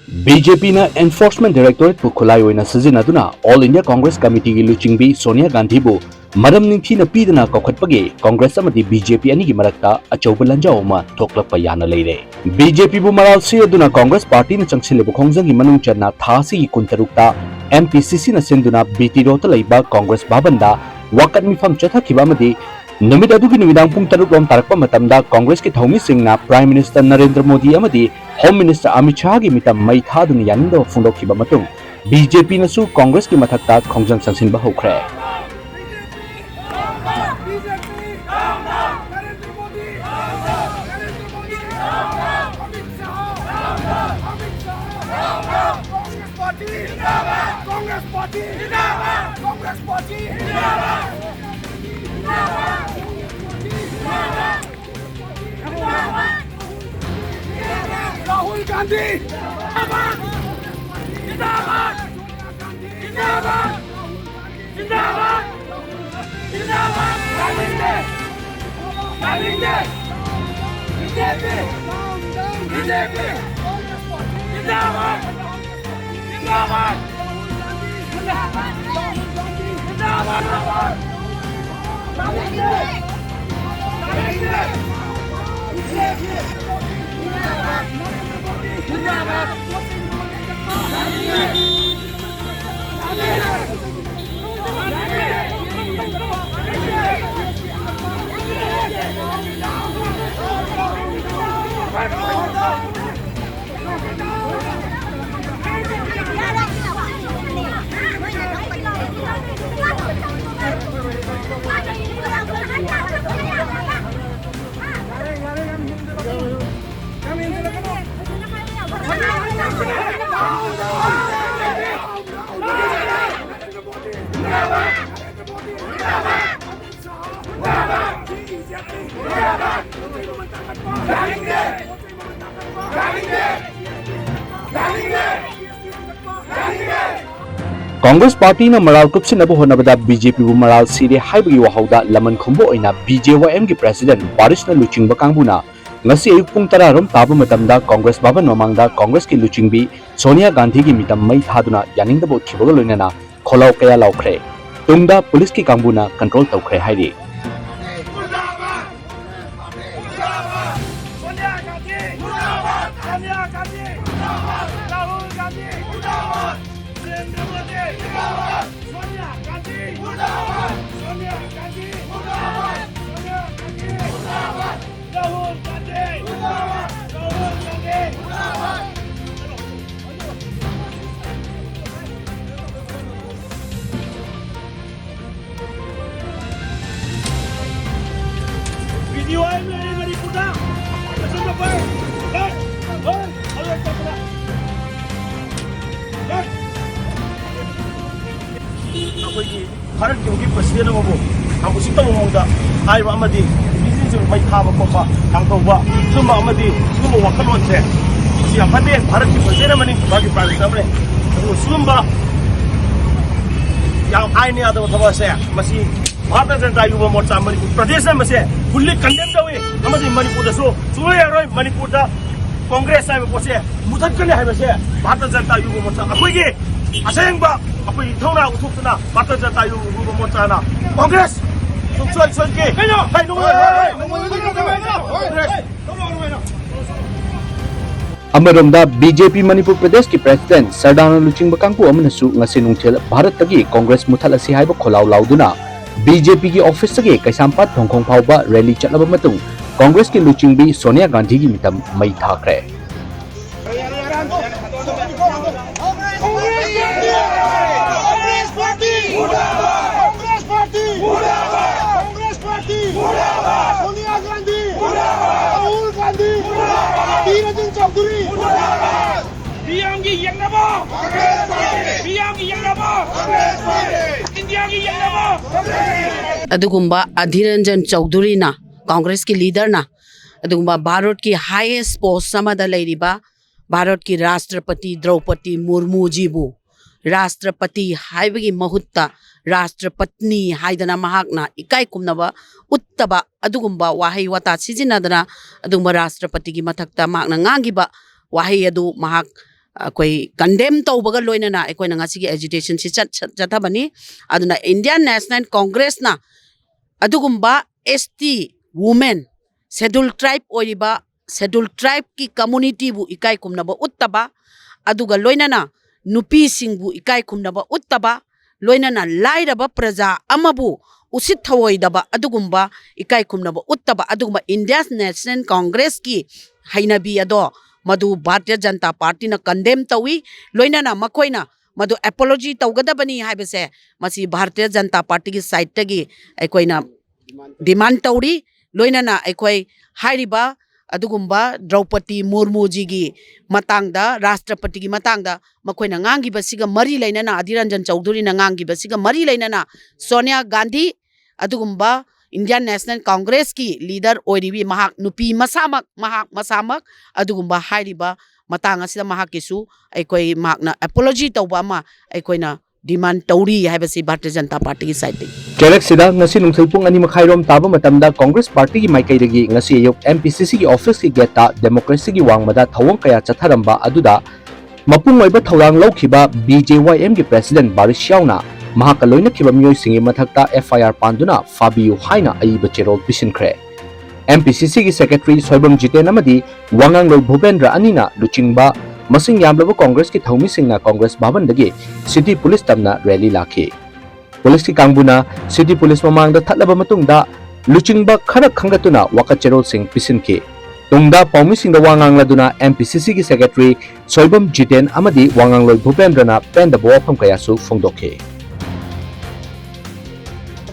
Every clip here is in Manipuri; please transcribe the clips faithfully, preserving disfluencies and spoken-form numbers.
ꯕꯤ ꯖꯦ ꯄꯤꯅ Enforcement Directorateꯄꯨ ꯈꯨꯠꯂꯥꯏ ꯑꯣꯏꯅ ꯁꯤꯖꯤꯟꯅꯗꯨꯅ All India Congress Committeeꯒꯤ ꯂꯨꯆꯤꯡꯕꯤ ꯁꯣꯅꯤꯌꯥ ꯒꯥꯟꯙꯤꯕꯨ ꯃꯔꯝ ꯅꯤꯡꯊꯤꯅ ꯄꯤꯗꯅ ꯀꯧꯈꯠꯄꯒꯤ ꯀꯪꯒ꯭ꯔꯦꯁ ꯑꯃꯗꯤ ꯕꯤ ꯖꯦ ꯄꯤ ꯑꯅꯤꯒꯤ ꯃꯔꯛꯇ ꯑꯆꯧꯕ ꯂꯥꯟꯖꯥꯎ ꯑꯃ ꯊꯣꯛꯂꯛꯄ ꯌꯥꯅ ꯂꯩꯔꯦ꯫ ꯕꯤ ꯖꯦ ꯄꯤꯕꯨ ꯃꯔꯥꯜ ꯁꯤꯔꯗꯨꯅ ꯀꯪꯒ꯭ꯔꯦꯁ ꯄꯥꯔꯇꯤꯅ ꯆꯪꯁꯤꯜꯂꯤꯕ ꯈꯣꯡꯖꯪꯒꯤ ꯃꯅꯨꯡ ꯆꯟꯅ ꯊꯥ ꯑꯁꯤꯒꯤ ꯀꯨꯟꯇꯔꯨꯛꯇ ꯑꯦꯝ ꯄꯤ ꯁꯤ ꯁꯤꯅ ꯁꯤꯟꯗꯨꯅ ꯕꯤ ꯇꯤ ꯔꯣꯗꯇ ꯂꯩꯕ ꯀꯪꯒ꯭ꯔꯦꯁ ꯚꯕꯟꯗ ꯋꯥꯀꯠ ꯃꯤꯐꯝ ꯆꯠꯊꯈꯤꯕ ꯑꯃꯗꯤ ꯅꯨꯃꯤꯠ ꯑꯗꯨꯒꯤ ꯅꯨꯃꯤꯗꯥꯡ ꯄꯨꯡ ꯇꯔꯨꯛ ꯔꯣꯝ ꯇꯥꯔꯛꯄ ꯃꯇꯝꯗ ꯀꯪꯒ꯭ꯔꯦꯁꯀꯤ ꯊꯧꯃꯤꯁꯤꯡꯅ Prime Minister ꯅꯔꯦꯟꯗ꯭ꯔ ꯃꯣꯗꯤ ꯑꯃꯗꯤ Home Minister ꯑꯃꯤꯠ ꯁꯥꯍꯒꯤ ꯃꯤꯇꯝ ꯃꯩ ꯊꯥꯗꯨꯅ ꯌꯥꯅꯤꯡꯗꯕ ꯐꯣꯡꯗꯣꯛꯈꯤꯕ ꯃꯇꯨꯡ, ꯕꯤ ꯖꯦ ꯄꯤꯅꯁꯨ ꯀꯪꯒ꯭ꯔꯦꯁꯀꯤ ꯃꯊꯛꯇ ꯈꯣꯡꯖꯪ ꯆꯪꯁꯤꯟꯕ ꯍꯧꯈ꯭ꯔꯦ꯫ राहुल गांधी जिंदाबाद, जिंदाबाद, जिंदाबाद, जिंदाबाद, जिंदाबाद। बीजेपी, बीजेपी, बीजेपी जिंदाबाद, जिंदाबाद। ꯀꯪꯒ꯭ꯔꯦꯁ ꯄꯥꯔꯇꯤꯅ ꯃꯔꯥꯜ ꯀꯨꯞꯁꯤꯟꯅꯕ ꯍꯣꯠꯅꯕꯗ ꯕꯤ ꯖꯦ ꯄꯤꯕꯨ ꯃꯔꯥꯜ ꯁꯤꯔꯦ ꯍꯥꯏꯕꯒꯤ ꯋꯥꯍꯧꯗ ꯂꯃꯟ ꯈꯨꯝꯕ ꯑꯣꯏꯅ ꯕꯤ ꯖꯦ ꯋꯥꯏ ꯑꯦꯝꯒꯤ president ꯕꯥꯔꯤꯁꯅ ꯂꯨꯆꯤꯡꯕ ꯀꯥꯡꯕꯨꯅ ꯉꯁꯤ ꯑꯌꯨꯛ ꯄꯨꯡ ꯇꯔꯥ ꯔꯣꯝ ꯇꯥꯕ ꯃꯇꯝꯗ ꯀꯣꯡꯒ꯭ꯔꯦꯁ ꯚꯕꯟ ꯃꯃꯥꯡꯗ ꯀꯣꯡꯒ꯭ꯔꯦꯁꯀꯤ ꯂꯨꯆꯤꯡꯕꯤ ꯁꯣꯅꯤꯌꯥ ꯒꯥꯟꯙꯤꯒꯤ ꯃꯤꯇꯝ ꯃꯩ ꯊꯥꯗꯨꯅ ꯌꯥꯅꯤꯡꯗꯕ ꯎꯠꯈꯤꯕꯒ ꯂꯣꯏꯅꯅ ꯈꯣꯜꯂꯥꯎ ꯀꯌꯥ ꯂꯥꯎꯈ꯭ꯔꯦ꯫ ꯇꯨꯡꯗ ꯄꯨꯂꯤꯁꯀꯤ ꯀꯥꯡꯕꯨꯅ ꯀꯟꯇ꯭ꯔꯣꯜ ꯇꯧꯈ꯭ꯔꯦ ꯍꯥꯏꯔꯤ꯫ ꯁꯣꯅꯤꯌꯥ ꯒꯥꯟꯙꯤ ꯃꯨꯔꯗꯥꯕꯥꯗ! ꯁꯣꯅꯤꯌꯥ ꯒꯥꯟꯙꯤ ꯃꯨꯔꯗꯥꯕꯥꯗ! ꯔꯥꯍꯨꯜ ꯒꯥꯟꯙꯤ ꯃꯨꯔꯗꯥꯕꯥꯗ! ꯅꯔꯦꯟꯗ꯭ꯔ ꯃꯣꯗꯤ ꯃꯨꯔꯗꯥꯕꯥꯗ! ꯁꯣꯅꯤꯌꯥ ꯒꯥꯟꯙꯤ ꯃꯨꯔꯗꯥꯕꯥꯗ! ꯁꯣꯅꯤꯌꯥ ꯒꯥꯟꯙꯤ ꯃꯨꯔꯗꯥꯕꯥꯗ! ꯁꯣꯅꯤꯌꯥ ꯒꯥꯟꯙꯤ ꯃꯨꯔꯗꯥꯕꯥꯗ! ꯔꯥꯍꯨꯜ ꯒꯥꯟꯙꯤ ꯃꯨꯔꯗꯥꯕꯥꯗ! ꯔꯥꯍꯨꯜ ꯒꯥꯟꯙꯤ ꯃꯨꯔꯗꯥꯕꯥꯗ! ꯚꯤꯗꯤꯑꯣ ꯑꯃ ꯂꯩꯔꯦ ꯃꯅꯤꯄꯨꯔꯗ꯫ ꯐꯖꯅ ꯐꯥꯏ꯫ ꯍꯦ! ꯍꯦ! ꯍꯧꯖꯤꯛ ꯆꯠꯄꯗ꯫ ꯍꯦ! ꯑꯩꯈꯣꯏꯒꯤ ꯚꯥꯔꯠꯀꯤ ꯍꯧꯖꯤꯛ ꯄ꯭ꯔꯁꯤꯗꯦꯟ ꯑꯃꯕꯨ ꯌꯥꯝ ꯎꯁꯤꯠꯇꯕ ꯃꯑꯣꯡꯗ ꯍꯥꯏꯕ ꯑꯃꯗꯤ ꯅꯨꯄꯤꯁꯤꯡꯁꯤꯕꯨ ꯃꯩ ꯊꯥꯕ ꯈꯣꯠꯄ ꯌꯥꯝ ꯇꯧꯕ, ꯁꯨꯝꯕ ꯑꯃꯗꯤ ꯁꯤꯒꯨꯝꯕ ꯋꯥꯈꯜꯂꯣꯟꯁꯦ ꯃꯁꯤ ꯌꯥꯝ ꯐꯠꯇꯦ꯫ ꯚꯥꯔꯠꯀꯤ ꯄ꯭ꯔꯁꯤꯗꯦꯟ ꯑꯃꯅꯤ, ꯃꯥꯒꯤ ꯄ꯭ꯔꯥꯏꯝ ꯃꯤꯅꯤꯁꯇꯔ ꯑꯃꯅꯤ꯫ ꯑꯗꯨꯕꯨ ꯁꯤꯒꯨꯝꯕ ꯌꯥꯝ ꯑꯥꯏꯟ ꯌꯥꯗꯕ ꯊꯕꯛ ꯑꯁꯦ ꯃꯁꯤ ꯚꯥꯔꯇꯤꯌ ꯖꯅꯇꯥ ꯌꯨꯕ ꯃꯣꯔꯆꯥ ꯃꯅꯤꯄꯨꯔ ꯄ꯭ꯔꯗꯦꯁꯅ ꯃꯁꯦ fully condemn ꯇꯧꯏ ꯑꯃꯗꯤ ꯃꯅꯤꯄꯨꯔꯗꯁꯨ ꯁꯨꯡꯂꯣꯏ ꯌꯥꯔꯣꯏ꯫ ꯃꯅꯤꯄꯨꯔꯗ ꯀꯣꯡꯒ꯭ꯔꯦꯁ ꯍꯥꯏꯕ ꯄꯣꯠꯁꯦ ꯃꯨꯊꯠꯀꯅꯤ ꯍꯥꯏꯕꯁꯦ ꯚꯥꯔꯇꯤꯌ ꯖꯅꯇꯥ ꯌꯨꯕ ꯃꯣꯔꯆꯥ ꯑꯩꯈꯣꯏꯒꯤ ꯑꯁꯦꯡꯕ ꯑꯩꯈꯣꯏ ꯏꯊꯧꯅꯥ ꯎꯠꯊꯣꯛꯇꯨꯅ ꯚꯥꯔꯇꯤꯌ ꯖꯅꯇꯥ ꯌꯨꯕ ꯃꯣꯔꯆꯥꯅ ꯀꯣꯡꯒ꯭ꯔꯦꯁ ꯁꯨꯡꯁꯣꯏ ꯁꯣꯏꯗꯦ꯫ ꯀꯩꯅꯣ? ꯀꯩꯅꯣ? ꯀꯣꯡꯒ꯭ꯔꯦꯁ! ꯑꯃꯔꯣꯝꯗ, ꯕꯤ ꯖꯦ ꯄꯤ ꯃꯅꯤꯄꯨꯔ ꯄ꯭ꯔꯗꯦꯁꯀꯤ ꯄ꯭ꯔꯦꯁꯤꯗꯦꯟꯠ ꯁꯔꯗꯥꯔꯅ ꯂꯨꯆꯤꯡꯕ ꯀꯥꯡꯕꯨ ꯑꯃꯅꯁꯨ ꯉꯁꯤ ꯅꯨꯡꯊꯤꯜ ꯚꯥꯔꯠꯇꯒꯤ ꯀꯣꯡꯒ꯭ꯔꯦꯁ ꯃꯨꯊꯠꯂꯁꯤ ꯍꯥꯏꯕ ꯈꯣꯜꯂꯥꯎ ꯂꯥꯎꯗꯨꯅ ꯕꯤ ꯖꯦ ꯄꯤꯒꯤ ꯑꯣꯐꯤꯁꯇꯒꯤ ꯀꯩꯁꯥꯝꯄꯥꯠ ꯊꯣꯡꯈꯣꯡ ꯐꯥꯎꯕ ꯔꯦꯂꯤ ꯆꯠꯂꯕ ꯃꯇꯨꯡ ꯀꯣꯡꯒ꯭ꯔꯦꯁꯀꯤ ꯂꯨꯆꯤꯡꯕꯤ ꯁꯣꯅꯤꯌꯥ ꯒꯥꯟꯙꯤꯒꯤ ꯃꯤꯇꯝ ꯃꯩ ꯊꯥꯈ꯭ꯔꯦ꯫ Congress Party! Congress Party! Congress Party! Sonia Gandhi! Rahul Gandhi! Adhir Ranjan Chaudhary! ꯃꯤꯌꯥꯝꯒꯤ ꯌꯦꯡꯅꯕ! ꯃꯤꯌꯥꯝꯒꯤ ꯌꯦꯡꯅꯕ! ꯏꯟꯗꯤꯌꯥꯒꯤ ꯌꯦꯡꯅꯕ! ꯑꯗꯨꯒꯨꯝꯕ ꯑꯙꯤꯔ ꯔꯟꯖꯟ ꯆꯧꯙꯨꯔꯤꯅ, ꯀꯣꯡꯒ꯭ꯔꯦꯁꯀꯤ ꯂꯤꯗꯔꯅ, ꯑꯗꯨꯒꯨꯝꯕ ꯚꯥꯔꯠꯀꯤ highest post ꯑꯃꯗ ꯂꯩꯔꯤꯕ ꯚꯥꯔꯠꯀꯤ ꯔꯥꯁꯇ꯭ꯔꯄꯇꯤ ꯗ꯭ꯔꯧꯄꯗꯤ ꯃꯨꯔꯃꯨꯖꯤꯕꯨ ꯔꯥꯁꯇ꯭ꯔꯄꯇꯤ ꯍꯥꯏꯕꯒꯤ ꯃꯍꯨꯠꯇ ꯔꯥꯁꯇ꯭ꯔꯄꯠꯅꯤ ꯍꯥꯏꯗꯅ ꯃꯍꯥꯛꯅ ꯏꯀꯥꯏ ꯈꯨꯝꯅꯕ ꯎꯠꯇꯕ ꯑꯗꯨꯒꯨꯝꯕ ꯋꯥꯍꯩ ꯋꯥꯇꯥ ꯁꯤꯖꯤꯟꯅꯗꯅ ꯑꯗꯨꯒꯨꯝꯕ ꯔꯥꯁꯇ꯭ꯔꯄꯇꯤꯒꯤ ꯃꯊꯛꯇ ꯃꯍꯥꯛꯅ ꯉꯥꯡꯈꯤꯕ ꯋꯥꯍꯩ ꯑꯗꯨ ꯃꯍꯥꯛ ꯑꯩꯈꯣꯏ ꯀꯟꯗꯦꯝ ꯇꯧꯕꯒ ꯂꯣꯏꯅꯅ ꯑꯩꯈꯣꯏꯅ ꯉꯁꯤꯒꯤ ꯑꯦꯖꯤꯇꯦꯁꯟꯁꯤ ꯆꯠ-, ꯆꯠ-, ꯆꯠꯊꯕꯅꯤ꯫ ꯑꯗꯨꯅ Indian National Congressꯅ ꯑꯗꯨꯒꯨꯝꯕ S T, women, Scheduled Tribe ꯑꯣꯏꯔꯤꯕ Scheduled Tribeꯀꯤ communityꯕꯨ ꯏꯀꯥꯏ ꯈꯨꯝꯅꯕ ꯎꯠꯇꯕ, ꯑꯗꯨꯒ ꯂꯣꯏꯅꯅ ꯅꯨꯄꯤꯁꯤꯡꯕꯨ ꯏꯀꯥꯏ ꯈꯨꯝꯅꯕ ꯎꯠꯇꯕ, ꯂꯣꯏꯅꯅ ꯂꯥꯏꯔꯕ ꯄ꯭ꯔꯖꯥ ꯑꯃꯕꯨ ꯎꯁꯤꯠ ꯊꯑꯣꯏꯗꯕ ꯑꯗꯨꯒꯨꯝꯕ ꯏꯀꯥꯏ ꯈꯨꯝꯅꯕ ꯎꯠꯇꯕ ꯑꯗꯨꯒꯨꯝꯕ Indian National Congressꯀꯤ ꯍꯩꯅꯕꯤ ꯑꯗꯣ ꯃꯗꯨ ꯚꯥꯔꯇꯤꯌ ꯖꯅꯇꯥ ꯄꯥꯔꯇꯤꯅ ꯀꯟꯗꯦꯝ ꯇꯧꯏ꯫ ꯂꯣꯏꯅꯅ ꯃꯈꯣꯏꯅ ꯃꯗꯨ ꯑꯦꯄꯣꯂꯣꯖꯤ ꯇꯧꯒꯗꯕꯅꯤ ꯍꯥꯏꯕꯁꯦ ꯃꯁꯤ ꯚꯥꯔꯇꯤꯌ ꯖꯅꯇꯥ ꯄꯥꯔꯇꯤꯒꯤ ꯁꯥꯏꯠꯇꯒꯤ ꯑꯩꯈꯣꯏꯅ ꯗꯤꯃꯥꯟ ꯇꯧꯔꯤ꯫ ꯂꯣꯏꯅꯅ ꯑꯩꯈꯣꯏ ꯍꯥꯏꯔꯤꯕ ꯑꯗꯨꯒꯨꯝꯕ ꯗ꯭ꯔꯧꯄꯗꯤ ꯃꯨꯔꯃꯨꯖꯤꯒꯤ ꯃꯇꯥꯡꯗ, ꯔꯥꯁꯇ꯭ꯔꯄꯇꯤꯒꯤ ꯃꯇꯥꯡꯗ ꯃꯈꯣꯏꯅ ꯉꯥꯡꯈꯤꯕꯁꯤꯒ ꯃꯔꯤ ꯂꯩꯅꯅ, ꯑꯙꯤꯔ ꯔꯟꯖꯟ ꯆꯧꯙꯨꯔꯤꯅ ꯉꯥꯡꯈꯤꯕꯁꯤꯒ ꯃꯔꯤ ꯂꯩꯅꯅ ꯁꯣꯅꯤꯌꯥ ꯒꯥꯟꯙꯤ ꯑꯗꯨꯒꯨꯝꯕ Indian National Congressꯀꯤ ꯂꯤꯗꯔ ꯑꯣꯏꯔꯤꯕꯤ ꯃꯍꯥꯛ ꯅꯨꯄꯤ ꯃꯁꯥꯃꯛ, ꯃꯍꯥꯛ ꯃꯁꯥꯃꯛ ꯑꯗꯨꯒꯨꯝꯕ ꯍꯥꯏꯔꯤꯕ ꯃꯇꯥꯡ ꯑꯁꯤꯗ ꯃꯍꯥꯛꯀꯤꯁꯨ ꯑꯩꯈꯣꯏ, ꯃꯍꯥꯛꯅ ꯑꯦꯄꯣꯂꯣꯖꯤ ꯇꯧꯕ ꯑꯃ ꯑꯩꯈꯣꯏꯅ ꯗꯤꯃꯥꯟ ꯇꯧꯔꯤ ꯍꯥꯏꯕꯁꯤ ꯚꯥꯔꯇꯤꯌ ꯖꯅꯇꯥ ꯄꯥꯔꯇꯤꯒꯤ ꯁꯥꯏꯠꯇꯒꯤ꯫ ꯀꯦꯔꯛꯁꯤꯗ ꯉꯁꯤ ꯅꯨꯡꯊꯤꯜ ꯄꯨꯡ ꯑꯅꯤ ꯃꯈꯥꯏꯔꯣꯝ ꯇꯥꯕ ꯃꯇꯝꯗ ꯀꯣꯡꯒ꯭ꯔꯦꯁ ꯄꯥꯔꯇꯤꯒꯤ ꯃꯥꯏꯀꯩꯗꯒꯤ ꯉꯁꯤ ꯑꯌꯨꯛ M P C Cꯒꯤ ꯑꯣꯐꯤꯁꯀꯤ ꯒꯦꯠꯇ ꯗꯦꯃꯣꯀ꯭ꯔꯦꯁꯤꯒꯤ ꯋꯥꯡꯃꯗ ꯊꯧꯑꯣꯡ ꯀꯌꯥ ꯆꯠꯊꯔꯝꯕ ꯑꯗꯨꯗ ꯃꯄꯨꯡ ꯑꯣꯏꯕ ꯊꯧꯗꯥꯡ ꯂꯧꯈꯤꯕ B J Y Mꯒꯤ president ꯕꯥꯔꯤꯁ ꯌꯥꯎꯅ ꯃꯍꯥꯛꯀ ꯂꯣꯏꯅꯈꯤꯕ ꯃꯤꯑꯣꯏꯁꯤꯡꯒꯤ ꯃꯊꯛꯇ F I R ꯄꯥꯟꯗꯨꯅ ꯐꯥꯕꯤꯌꯨ ꯍꯥꯏꯅ ꯑꯏꯕ ꯆꯦꯔꯣꯜ ꯄꯤꯁꯤꯟꯈ꯭ꯔꯦ꯫ M P C Cꯒꯤ secretary Soibam Jiten ꯑꯃꯗꯤ ꯋꯥꯉꯥꯡꯂꯣꯏ ꯚꯨꯄꯦꯟꯗ꯭ꯔ ꯑꯅꯤꯅ ꯂꯨꯆꯤꯡꯕ ꯃꯁꯤꯡ ꯌꯥꯝꯂꯕ ꯀꯣꯡꯒ꯭ꯔꯦꯁꯀꯤ ꯊꯧꯃꯤꯁꯤꯡꯅ ꯀꯣꯡꯒ꯭ꯔꯦꯁ ꯚꯕꯟꯗꯒꯤ city police ꯇꯝꯅ rally ꯂꯥꯛꯈꯤ꯫ Policeꯀꯤ ꯀꯥꯡꯕꯨꯅ city police ꯃꯃꯥꯡꯗ ꯊꯠꯂꯕ ꯃꯇꯨꯡꯗ ꯂꯨꯆꯤꯡꯕ ꯈꯔ ꯈꯟꯒꯠꯇꯨꯅ ꯋꯥꯀꯠ ꯆꯦꯔꯣꯜꯁꯤꯡ ꯄꯤꯁꯤꯟꯈꯤ꯫ ꯇꯨꯡꯗ ꯄꯥꯎꯃꯤꯁꯤꯡꯗ ꯋꯥ ꯉꯥꯡꯂꯗꯨꯅ M P C Cꯒꯤ secretary Soibam Jiten ꯑꯃꯗꯤ ꯋꯥꯉꯥꯡꯂꯣꯏ ꯚꯨꯄꯦꯟꯗ꯭ꯔꯅ ꯄꯦꯟꯗꯕ ꯋꯥꯐꯝ ꯀꯌꯥꯁꯨ ꯐꯣꯡꯗꯣꯛꯈꯤ꯫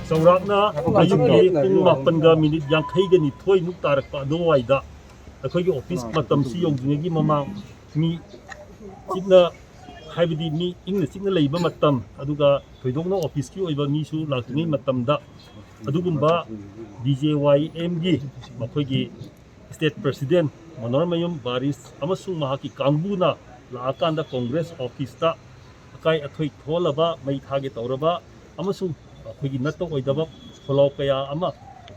ꯆꯥꯎꯔꯥꯛꯅ ꯑꯌꯨꯛꯀꯤ ꯄꯨꯡ ꯃꯥꯄꯟꯒ ꯃꯤꯅꯤꯠ ꯌꯥꯡꯈꯩꯒ ꯅꯤꯊꯣꯏꯃꯨꯛ ꯇꯥꯔꯛꯄ ꯑꯗꯨꯋꯥꯏꯗ ꯑꯩꯈꯣꯏꯒꯤ ꯑꯣꯐꯤꯁ ꯃꯇꯝꯁꯤ ꯌꯧꯗ꯭ꯔꯤꯉꯩꯒꯤ ꯃꯃꯥꯡ ꯃꯤ ꯆꯤꯛꯅ, ꯍꯥꯏꯕꯗꯤ ꯃꯤ ꯏꯪꯅ ꯆꯤꯛꯅ ꯂꯩꯕ ꯃꯇꯝ, ꯑꯗꯨꯒ ꯊꯣꯏꯗꯣꯛꯅ ꯑꯣꯐꯤꯁꯀꯤ ꯑꯣꯏꯕ ꯃꯤꯁꯨ ꯂꯥꯛꯇ꯭ꯔꯤꯉꯩ ꯃꯇꯝꯗ ꯑꯗꯨꯒꯨꯝꯕ B J Y Mꯒꯤ ꯃꯈꯣꯏꯒꯤ state president ꯃꯅꯣꯍꯔꯃꯌꯨꯝ ꯕꯥꯔꯤꯁ ꯑꯃꯁꯨꯡ ꯃꯍꯥꯛꯀꯤ ꯀꯥꯡꯕꯨꯅ ꯂꯥꯛꯑꯀꯥꯟꯗ ꯀꯣꯡꯒ꯭ꯔꯦꯁ ꯑꯣꯐꯤꯁꯇ ꯑꯀꯥꯏ ꯑꯊꯣꯏ ꯊꯣꯛꯍꯜꯂꯕ, ꯃꯩ ꯊꯥꯒꯦ ꯇꯧꯔꯕ ꯑꯃꯁꯨꯡ ꯑꯩꯈꯣꯏꯒꯤ ꯅꯠꯇ ꯑꯣꯏꯗꯕ ꯈꯣꯜꯂꯥꯎ ꯀꯌꯥ ꯑꯃ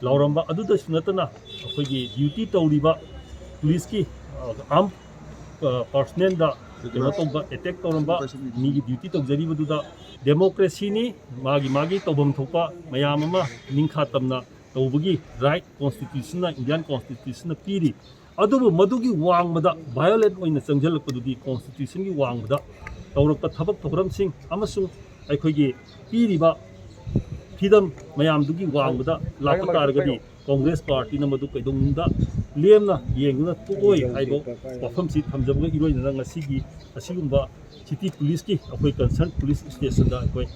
ꯂꯥꯎꯔꯝꯕ ꯑꯗꯨꯗꯁꯨ ꯅꯠꯇꯅ, ꯑꯩꯈꯣꯏꯒꯤ ꯗ꯭ꯌꯨꯇꯤ ꯇꯧꯔꯤꯕ ꯄꯨꯂꯤꯁꯀꯤ, ꯑ, ꯑꯥꯔꯝ, ꯑ, ꯄꯥꯔꯁꯅꯦꯜꯗ ꯀꯩꯅꯣ ꯇꯧꯕ, ꯑꯦꯇꯦꯛ ꯇꯧꯔꯝꯕ, ꯃꯤꯒꯤ ꯗ꯭ꯌꯨꯇꯤ ꯇꯧꯖꯔꯤꯕꯗꯨꯗ, ꯗꯦꯃꯣꯀ꯭ꯔꯦꯁꯤꯅꯤ, ꯃꯥꯒꯤ ꯃꯥꯒꯤ ꯇꯧꯐꯝ ꯊꯣꯛꯄ ꯃꯌꯥꯝ ꯑꯃ ꯅꯤꯡꯈꯥ ꯇꯝꯅ ꯇꯧꯕꯒꯤ ꯔꯥꯏꯠ ꯀꯣꯟꯁꯇꯤꯇ꯭ꯌꯨꯁꯟꯅ, ꯏꯟꯗꯤꯌꯥꯟ ꯀꯣꯟꯁꯇꯤꯇ꯭ꯌꯨꯁꯟꯅ ꯄꯤꯔꯤ꯫ ꯑꯗꯨꯕꯨ ꯃꯗꯨꯒꯤ ꯋꯥꯡꯃꯗ ꯚꯥꯏꯑꯣꯂꯦꯟ ꯑꯣꯏꯅ ꯆꯪꯁꯤꯜꯂꯛꯄꯗꯨꯗꯤ ꯀꯣꯟꯁꯇꯤꯇ꯭ꯌꯨꯁꯟꯒꯤ ꯋꯥꯡꯃꯗ ꯇꯧꯔꯛꯄ ꯊꯕꯛ ꯊꯧꯔꯝꯁꯤꯡ ꯑꯃꯁꯨꯡ ꯑꯩꯈꯣꯏꯒꯤ ꯄꯤꯔꯤꯕ ꯐ꯭ꯔꯤꯗꯝ ꯃꯌꯥꯝꯗꯨꯒꯤ ꯋꯥꯡꯃꯗ ꯂꯥꯛꯄ ꯇꯥꯔꯒꯗꯤ, ꯀꯣꯡꯒ꯭ꯔꯦꯁ ꯄꯥꯔꯇꯤꯅ ꯃꯗꯨ ꯀꯩꯗꯧꯅꯨꯡꯗ ꯂꯦꯝꯅ ꯌꯦꯡꯗꯨꯅ ꯇꯣꯛꯑꯣꯏ ꯍꯥꯏꯕ ꯋꯥꯐꯝꯁꯤ ꯊꯝꯖꯕꯒ ꯏꯔꯣꯏꯅꯅ ꯉꯁꯤꯒꯤ ꯑꯁꯤꯒꯨꯝꯕ ꯁꯤꯇꯤ ꯄꯨꯂꯤꯁꯀꯤ, ꯑꯩꯈꯣꯏ ꯀꯟꯁꯔꯟ ꯄꯨꯂꯤꯁ ꯁ꯭ꯇꯦꯁꯟꯗ ꯑꯩꯈꯣꯏ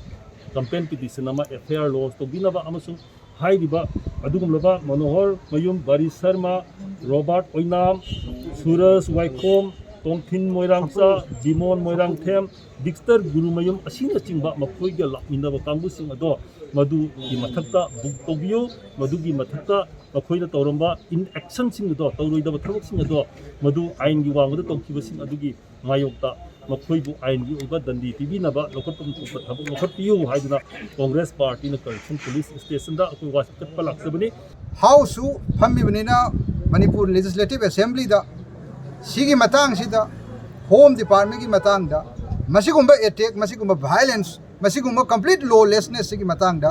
ꯀꯝꯄ꯭ꯂꯦꯟ ꯄꯤꯇꯤꯁꯟ ꯑꯃ, ꯑꯦꯐ ꯑꯥꯏ ꯑꯥꯔ ꯂꯣꯟꯁ ꯇꯧꯕꯤꯅꯕ ꯑꯃꯁꯨꯡ ꯍꯥꯏꯔꯤꯕ ꯑꯗꯨꯒꯨꯝꯂꯕ ꯃꯅꯣꯍꯔ ꯃꯌꯨꯝ, ꯕꯥꯔꯤ ꯁꯔꯃ, ꯔꯣꯕꯥꯔꯠ ꯑꯣꯏꯅꯥꯝ, ꯁꯨꯔꯖ ꯋꯥꯏꯈꯣꯝ, ꯇꯣꯝꯊꯤꯟ ꯃꯣꯏꯔꯥꯡꯆꯥ, ꯕꯤꯃꯣꯟ ꯃꯣꯏꯔꯥꯡꯊꯦꯝ, ꯕꯤꯛꯇꯔ ꯒꯨꯔꯨꯃꯌꯨꯝ ꯑꯁꯤꯅꯆꯤꯡꯕ ꯃꯈꯣꯏꯒ ꯂꯥꯛꯃꯤꯟꯅꯕ ꯀꯥꯡꯕꯨꯁꯤꯡ ꯑꯗꯣ ꯃꯗꯨꯒꯤ ꯃꯊꯛꯇ ꯕꯨꯛ ꯇꯧꯕꯤꯌꯨ꯫ ꯃꯗꯨꯒꯤ ꯃꯊꯛꯇ ꯃꯈꯣꯏꯅ ꯇꯧꯔꯝꯕ ꯏꯟ ꯑꯦꯛꯁꯟꯁꯤꯡ ꯑꯗꯣ, ꯇꯧꯔꯣꯏꯗꯕ ꯊꯕꯛꯁꯤꯡ ꯑꯗꯣ, ꯃꯗꯨ ꯑꯥꯏꯟꯒꯤ ꯋꯥꯡꯃꯗ ꯇꯧꯈꯤꯕꯁꯤꯡ ꯑꯗꯨꯒꯤ ꯃꯥꯌꯣꯛꯇ ꯃꯈꯣꯏꯕꯨ ꯑꯥꯏꯟꯒꯤ ꯑꯣꯏꯕ ꯗꯟꯗꯤ ꯄꯤꯕꯤꯅꯕ ꯂꯧꯈꯠꯐꯝ ꯊꯣꯛꯄ ꯊꯕꯛ ꯂꯧꯈꯠꯄꯤꯌꯨ ꯍꯥꯏꯗꯨꯅ ꯀꯣꯡꯒ꯭ꯔꯦꯁ ꯄꯥꯔꯇꯤꯅ ꯀꯔꯞꯁꯟ ꯄꯨꯂꯤꯁ ꯁ꯭ꯇꯦꯁꯟꯗ ꯑꯩꯈꯣꯏ ꯋꯥ ꯆꯠꯄ ꯂꯥꯛꯆꯕꯅꯤ꯫ ꯍꯥꯎꯁꯁꯨ ꯐꯝꯃꯤꯕꯅꯤꯅ ꯃꯅꯤꯄꯨꯔ ꯂꯦꯖꯤꯁꯂꯦꯇꯤꯚ ꯑꯦꯁꯦꯝꯕ꯭ꯂꯤꯗ ꯁꯤꯒꯤ ꯃꯇꯥꯡꯁꯤꯗ, ꯍꯣꯝ ꯗꯤꯄꯥꯔꯠꯃꯦꯟꯒꯤ ꯃꯇꯥꯡꯗ, ꯃꯁꯤꯒꯨꯝꯕ ꯑꯦꯇꯦꯛ, ꯃꯁꯤꯒꯨꯝꯕ ꯚꯥꯏꯑꯣꯂꯦꯟꯁ, ꯃꯁꯤꯒꯨꯝꯕ ꯀꯝꯄ꯭ꯂꯤꯠ ꯂꯣꯂꯦꯁꯅꯦꯁ ꯁꯤꯒꯤ ꯃꯇꯥꯡꯗ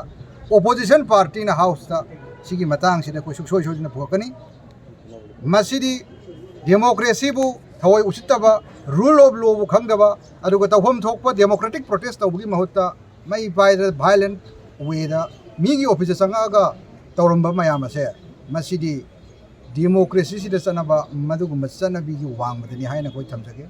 ꯑꯣꯄꯣꯖꯤꯁꯟ ꯄꯥꯔꯇꯤꯅ ꯍꯥꯎꯁꯇ ꯁꯤꯒꯤ ꯃꯇꯥꯡꯁꯤꯗ ꯑꯩꯈꯣꯏ ꯁꯨꯡꯁꯣꯏ ꯁꯣꯏꯗꯅ ꯄꯨꯔꯛꯀꯅꯤ꯫ ꯃꯁꯤꯗꯤ ꯗꯦꯃꯣꯀ꯭ꯔꯦꯁꯤꯕꯨ ꯊꯑꯣꯏ ꯎꯁꯤꯠꯇꯕ, ꯔꯨꯜ ꯑꯣꯐ ꯂꯣꯕꯨ ꯈꯪꯗꯕ, ꯑꯗꯨꯒ ꯇꯧꯐꯝ ꯊꯣꯛꯄ ꯗꯦꯃꯣꯀ꯭ꯔꯦꯇꯤꯛ ꯄ꯭ꯔꯣꯇꯦꯁ ꯇꯧꯕꯒꯤ ꯃꯍꯨꯠꯇ ꯃꯩ ꯄꯥꯏꯗꯅ ꯚꯥꯏꯑꯣꯂꯦꯟ ꯋꯦꯗ ꯃꯤꯒꯤ ꯑꯣꯐꯤꯁꯇ ꯆꯪꯉꯛꯑꯒ ꯇꯧꯔꯝꯕ ꯃꯌꯥꯝ ꯑꯁꯦ, ꯃꯁꯤꯗꯤ ꯗꯦꯃꯣꯀ꯭ꯔꯦꯁꯤꯁꯤꯗ ꯆꯠꯅꯕ ꯃꯗꯨꯒꯨꯝꯕ ꯆꯠꯅꯕꯤꯒꯤ ꯋꯥꯡꯃꯗꯅꯤ ꯍꯥꯏꯅ ꯑꯩꯈꯣꯏ ꯊꯝꯖꯒꯦ꯫